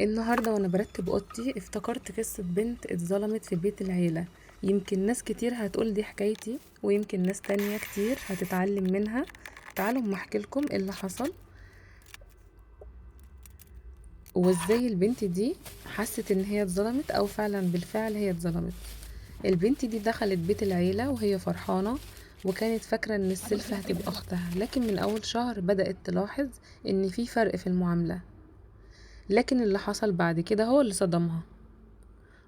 النهاردة وانا برتب اوضتي افتكرت قصة بنت اتظلمت في بيت العيلة. يمكن ناس كتير هتقول دي حكايتي، ويمكن ناس تانية كتير هتتعلم منها. تعالوا اما احكي لكم ايه اللي حصل وازاي البنت دي حست ان هي اتظلمت او فعلا بالفعل هي اتظلمت. البنت دي دخلت بيت العيلة وهي فرحانة، وكانت فاكرة ان السلفة هتبقى اختها، لكن من اول شهر بدأت تلاحظ ان في فرق في المعاملة. لكن اللي حصل بعد كده هو اللي صدمها،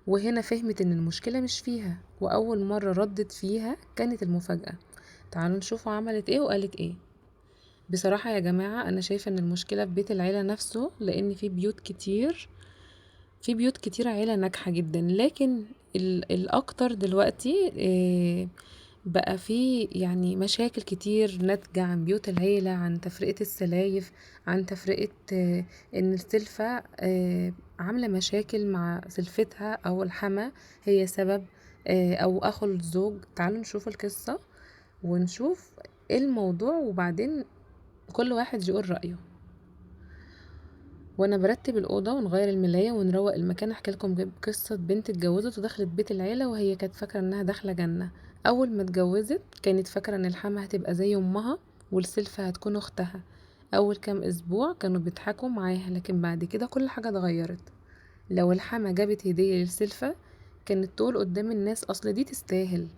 وهنا فهمت ان المشكلة مش فيها، واول مرة ردت فيها كانت المفاجأة. تعالوا نشوف عملت ايه وقالت ايه. بصراحة يا جماعة انا شايفة ان المشكلة في بيت العيلة نفسه، لان في بيوت كتير عيلة ناجحة جدا، لكن الاكتر دلوقتي بقى في مشاكل كتير ناتجة عن بيوت العيلة، عن تفرقة السلايف، عن تفرقة ان السلفة عاملة مشاكل مع سلفتها او الحما هي سبب، او اخو الزوج. تعالوا نشوف القصة ونشوف ايه الموضوع، وبعدين كل واحد يقول رأيه. وانا برتب الأوضة ونغير الملاية ونروق المكان، احكي لكم قصة بنت اتجوزت ودخلت بيت العيلة وهي كانت فاكرة انها داخلة جنة. اول ما اتجوزت كانت فاكرة ان الحما هتبقى زي امها والسلفة هتكون اختها. اول كام اسبوع كانوا بيضحكوا معاها، لكن بعد كده كل حاجة اتغيرت. لو الحما جابت هدية للسلفة كانت تقول قدام الناس اصل دي تستاهل،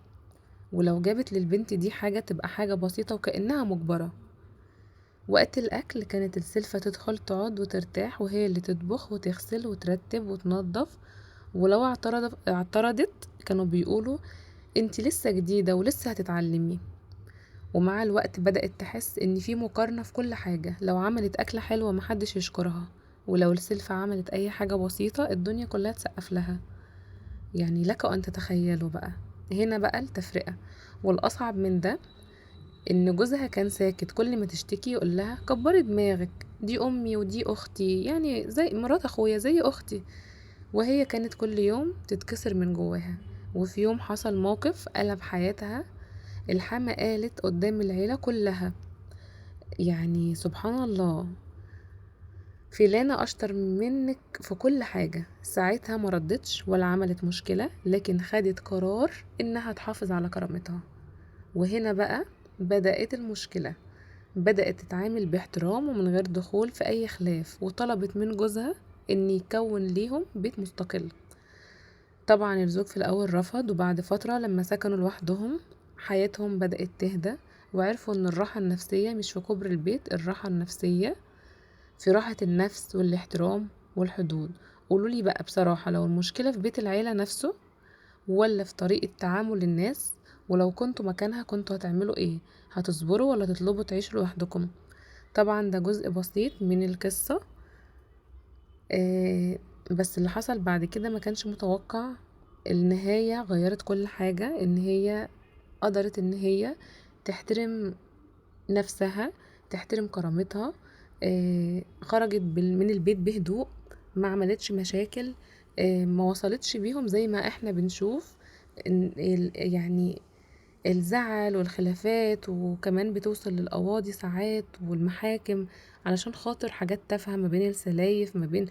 ولو جابت للبنت دي حاجة تبقى حاجة بسيطة وكأنها مجبرة. وقت الأكل كانت السلفة تدخل تقعد وترتاح، وهي اللي تطبخ وتغسل وترتب وتنظف، ولو اعترضت كانوا بيقولوا انتي لسه جديدة ولسه هتتعلمي. ومع الوقت بدأت تحس ان في مقارنة في كل حاجة، لو عملت أكلة حلوة محدش يشكرها، ولو السلفة عملت أي حاجة بسيطة الدنيا كلها تسقف لها. لك أن تتخيلوا بقى هنا بقى التفرقة. والأصعب من ده إن جوزها كان ساكت، كل ما تشتكي يقول لها كبري دماغك، دي أمي ودي أختي، يعني زي مرات أخويا زي أختي. وهي كانت كل يوم تتكسر من جواها. وفي يوم حصل موقف قلب حياتها. الحما قالت قدام العيلة كلها، سبحان الله، فلانة أشطر منك في كل حاجة. ساعتها ما ردتش ولا عملت مشكلة، لكن خدت قرار إنها تحافظ على كرامتها. وهنا بقى بدأت المشكلة، بدأت تتعامل باحترام ومن غير دخول في أي خلاف، وطلبت من جوزها إن يكون ليهم بيت مستقل. طبعا الزوج في الأول رفض، وبعد فترة لما سكنوا لوحدهم حياتهم بدأت تهدى، وعرفوا إن الراحة النفسية مش في كبر البيت، الراحة النفسية في راحة النفس والاحترام والحدود. قولوا لي بقى بصراحة، لو المشكلة في بيت العيلة نفسه ولا في طريقة تعامل الناس؟ ولو كنتوا مكانها كنتوا هتعملوا ايه؟ هتصبروا ولا تطلبوا تعيشوا لوحدكم؟ طبعا ده جزء بسيط من القصة، بس اللي حصل بعد كده ما كانش متوقع. النهاية غيرت كل حاجة، ان هي قدرت ان هي تحترم نفسها، تحترم كرامتها، خرجت من البيت بهدوء، ما عملتش مشاكل، ما وصلتش بيهم زي ما احنا بنشوف الزعل والخلافات، وكمان بتوصل للقواضي ساعات والمحاكم علشان خاطر حاجات تافهة ما بين السلايف، ما بين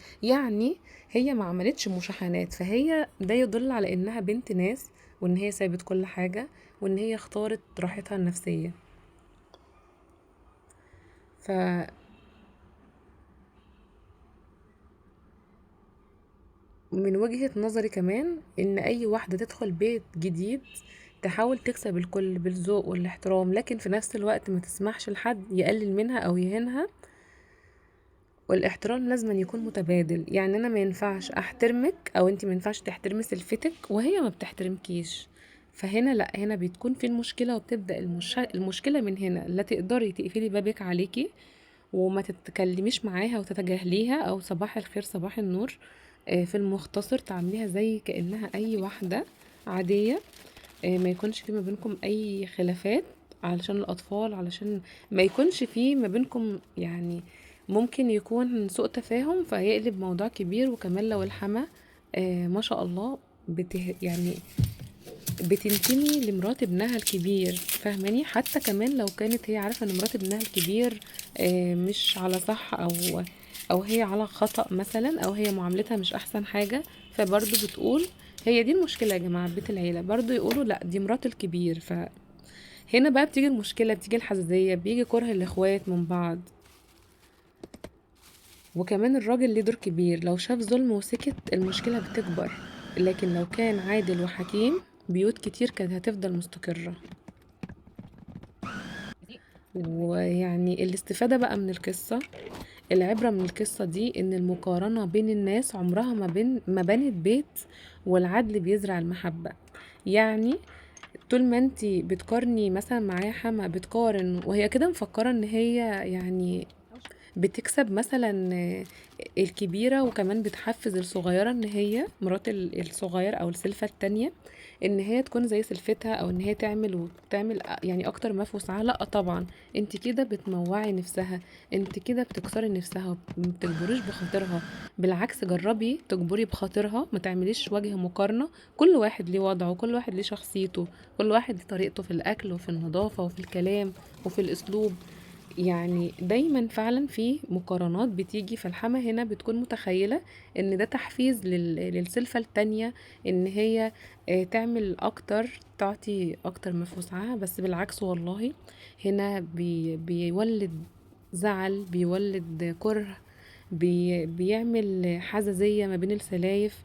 هي ما عملتش مشاحنات. فهي ده يدل على انها بنت ناس، وان هي سابت كل حاجة، وان هي اختارت راحتها النفسية. ف من وجهة نظري كمان ان اي واحدة تدخل بيت جديد تحاول تكسب الكل بالذوق والاحترام، لكن في نفس الوقت ما تسمحش لحد يقلل منها او يهينها، والاحترام لازم يكون متبادل. انا ما ينفعش احترمك او انت ما ينفعش تحترمي سلفتك وهي ما بتحترمكيش، فهنا لا، هنا بتكون في المشكلة، وبتبدأ المشكلة من هنا. لا تقدري تقفلي بابك عليكي وما تتكلميش معاها وتتجاهليها، او صباح الخير صباح النور، في المختصر تعامليها زي كأنها اي واحدة عادية، ما يكونش في ما بينكم اي خلافات علشان الاطفال، علشان ما يكونش في ما بينكم ممكن يكون سوء تفاهم فيقلب موضوع كبير. وكمان لو الحما، ما شاء الله بتنتمي لمرات ابنها الكبير، فاهماني؟ حتى كمان لو كانت هي عارفة ان مرات ابنها الكبير، مش على صح او او هي على خطأ مثلا، او هي معاملتها مش احسن حاجة، فبرضو بتقول هي دي المشكلة يا جماعة في بيت العيلة، برضو يقولوا لا دي مرات الكبير. فهنا بقى بتيجي المشكلة، بتيجي الحزازية، بيجي كره الاخوات من بعض. وكمان الراجل ليه دور كبير، لو شاف ظلم وسكت المشكلة بتكبر، لكن لو كان عادل وحكيم بيوت كتير كانت هتفضل مستقرة. ويعني الاستفادة بقى من القصة، العبرة من القصة دي ان المقارنة بين الناس عمرها ما بنت بيت، والعدل بيزرع المحبة. يعني طول ما انتي بتقارني مثلا معايا حما، بتقارن وهي كده مفكرة ان هي بتكسب مثلا الكبيرة، وكمان بتحفز الصغيرة ان هي مرات الصغير او السلفة التانية ان هي تكون زي سلفتها، او ان هي تعمل وتعمل اكتر ما في وسعها. لا طبعا انت كده بتموعي نفسها، انت كده بتكسري نفسها، ما بتجبريش بخاطرها. بالعكس جربي تجبري بخاطرها، ما تعمليش وجه مقارنة. كل واحد ليه وضعه، كل واحد ليه شخصيته، كل واحد ليه طريقته في الاكل وفي النظافة وفي الكلام وفي الاسلوب. دايما فعلا في مقارنات بتيجي، فالحما هنا بتكون متخيلة ان ده تحفيز للسلفة التانية ان هي، تعمل اكتر، تعطي اكتر ما في وسعها. بس بالعكس والله هنا بيولد زعل، بيولد كره، بيعمل حزازية ما بين السلايف.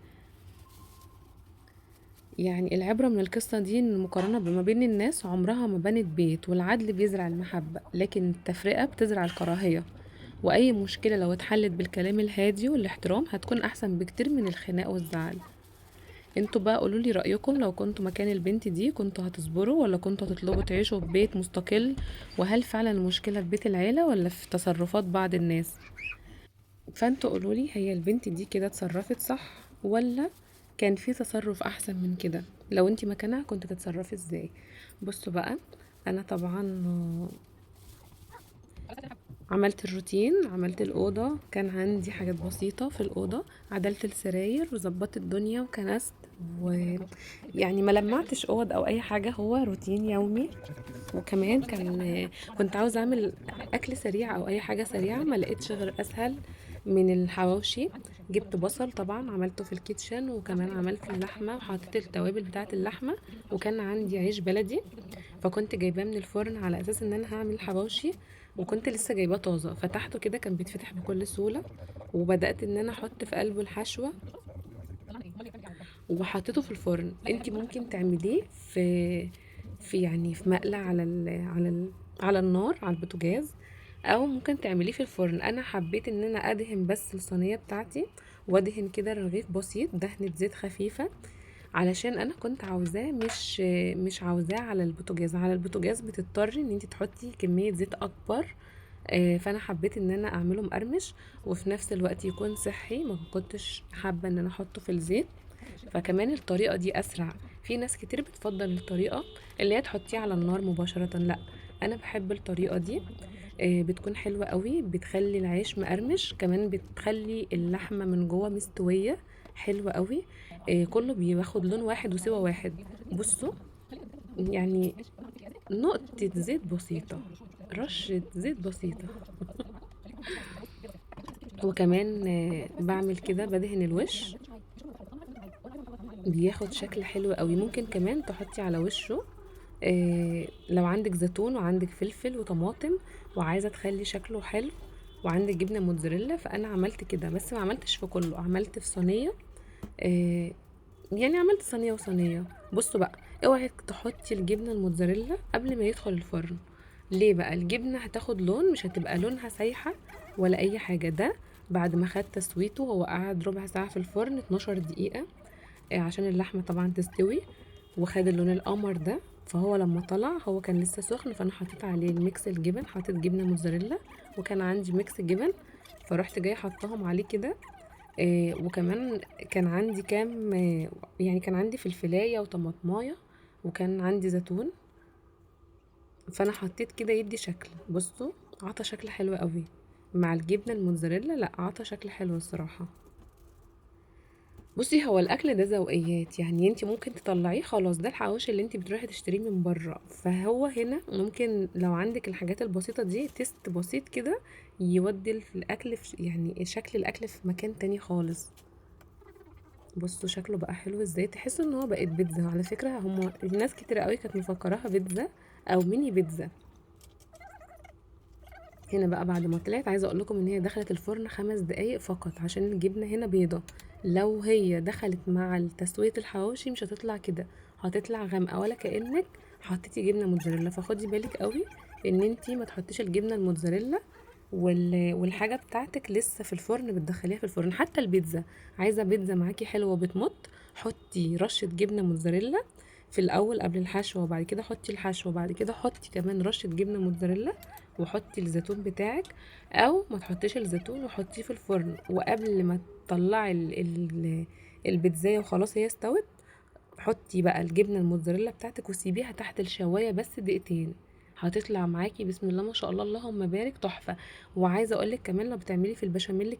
العبرة من القصة دي ان المقارنة ما بين الناس عمرها ما بنت بيت، والعدل بيزرع المحبة، لكن التفرقة بتزرع الكراهية. واي مشكلة لو اتحلت بالكلام الهادي والاحترام هتكون احسن بكتير من الخناق والزعل. انتوا بقى قولوا لي رأيكم، لو كنتوا مكان البنت دي كنتوا هتصبروا ولا كنتوا هتطلبوا تعيشوا في بيت مستقل؟ وهل فعلا المشكلة في بيت العيلة ولا في تصرفات بعض الناس؟ فانتوا قولوا لي هي البنت دي كده اتصرفت صح ولا كان في تصرف احسن من كده؟ لو انتي مكانها كنت تتصرفي ازاي؟ بصوا بقى، انا طبعا عملت الروتين، عملت الاوضه، كان عندي حاجات بسيطه في الاوضه، عدلت السراير وظبطت الدنيا وكنست، ويعني ما لمعتش اوض او اي حاجه، هو روتين يومي. وكمان كنت عاوزه اعمل اكل سريع او اي حاجه سريعه، ما لقيتش غير اسهل من الحواوشي. جبت بصل طبعا عملته في الكيتشن، وكمان عملت اللحمه وحطيت التوابل بتاعه اللحمه، وكان عندي عيش بلدي فكنت جايباه من الفرن على اساس ان انا هعمل حواوشي، وكنت لسه جايباه طازه، فتحته كده كان بيتفتح بكل سهوله، وبدات ان انا احط في قلبه الحشوه وحطيته في الفرن. انت ممكن تعمليه في مقله على النار على البوتاجاز، او ممكن تعمليه في الفرن. انا حبيت ان انا ادهن بس الصينيه بتاعتي، وادهن كده الرغيف بسيط دهنه زيت خفيفه، علشان انا كنت عاوزاه مش عاوزاه على البوتاجاز. على البوتاجاز بتضطري ان انت تحطي كميه زيت اكبر، فانا حبيت ان انا اعمله مقرمش وفي نفس الوقت يكون صحي، ما كنتش حابه ان انا احطه في الزيت. فكمان الطريقه دي اسرع، في ناس كتير بتفضل الطريقه اللي هي تحطيه على النار مباشره، لا انا بحب الطريقه دي، بتكون حلوه قوي، بتخلي العيش مقرمش، كمان بتخلي اللحمه من جوه مستويه حلوه قوي، كله بياخد لون واحد وسوى واحد. بصوا نقطه زيت بسيطه، رشه زيت بسيطه. وكمان، بعمل كده بدهن الوش، بياخد شكل حلو قوي. ممكن كمان تحطي على وشه، لو عندك زيتون وعندك فلفل وطماطم وعايزه تخلي شكله حلو وعندك جبنه موتزاريلا، فانا عملت كده بس ما عملتش في كله، عملت في صينيه، يعني عملت صينيه وصينيه. بصوا بقى، اوعي تحطي الجبنه الموتزاريلا قبل ما يدخل الفرن. ليه بقى؟ الجبنه هتاخد لون، مش هتبقى لونها سايحه ولا اي حاجه. ده بعد ما خد تسويته، هو قعد ربع ساعه في الفرن، 12 دقيقه، عشان اللحمه طبعا تستوي، وخد اللون القمر ده. فهو لما طلع هو كان لسه سخن، فانا حطيت عليه الميكس الجبن، حطيت جبنه موتزاريلا وكان عندي ميكس جبن، فرحت جايه حطاهم عليه كده. وكمان كان عندي كام، يعني كان عندي فلفلايه وطماطمايه وكان عندي زيتون، فانا حطيت كده يدي شكل. بصوا عطى شكل حلو قوي مع الجبنه الموتزاريلا، لا عطى شكل حلو الصراحه. بُصّي، هو الأكل ده ذوقيات، يعني أنتِ ممكن تطلّعيه خلاص ده الحواوشي اللي أنتِ بتروحي تشتريه من برّه، فهو هنا ممكن لو عندِك الحاجات البسيطة دي taste بسيط كده يودّي الأكل في يعني شكل الأكل في مكان تاني خالص. بصوا شكله بقى حلو ازاي، تحسوا ان هو بقت بيتزا. على فكرة هم الناس كتير قوي كانت مفكراها بيتزا او ميني بيتزا. هنا بقى بعد ما طلعت عايزه اقول لكم ان هي دخلت الفرن 5 دقايق فقط عشان الجبنة هنا بيضة، لو هي دخلت مع تسويه الحواوشي مش هتطلع كده، هتطلع غامقه ولا كانك حطيتي جبنه موتزاريلا. فخدي بالك قوي ان انتي ما تحطيش الجبنة الموتزاريلا والحاجة بتاعتك لسه في الفرن، بتدخليها في الفرن. حتى البيتزا، عايزه بيتزا معاكي حلوة بتمط، حطي رشه جبنه موتزاريلا في الاول قبل الحشوه، وبعد كده حطي الحشوه، وبعد كده حطي كمان رشه جبنه موتزاريلا، وحطي الزيتون بتاعك، او ما تحطيش الزيتون وحطيه في الفرن. وقبل ما تطلعي البيتزايه وخلاص هي استوت، حطي بقى الجبنة الموتزاريلا بتاعتك وسيبيها تحت الشوايه بس دقيقتين، هتطلع معاكي بسم الله ما شاء الله اللهم بارك تحفة. وعايزه اقولك كمان لو بتعملي في البشاميل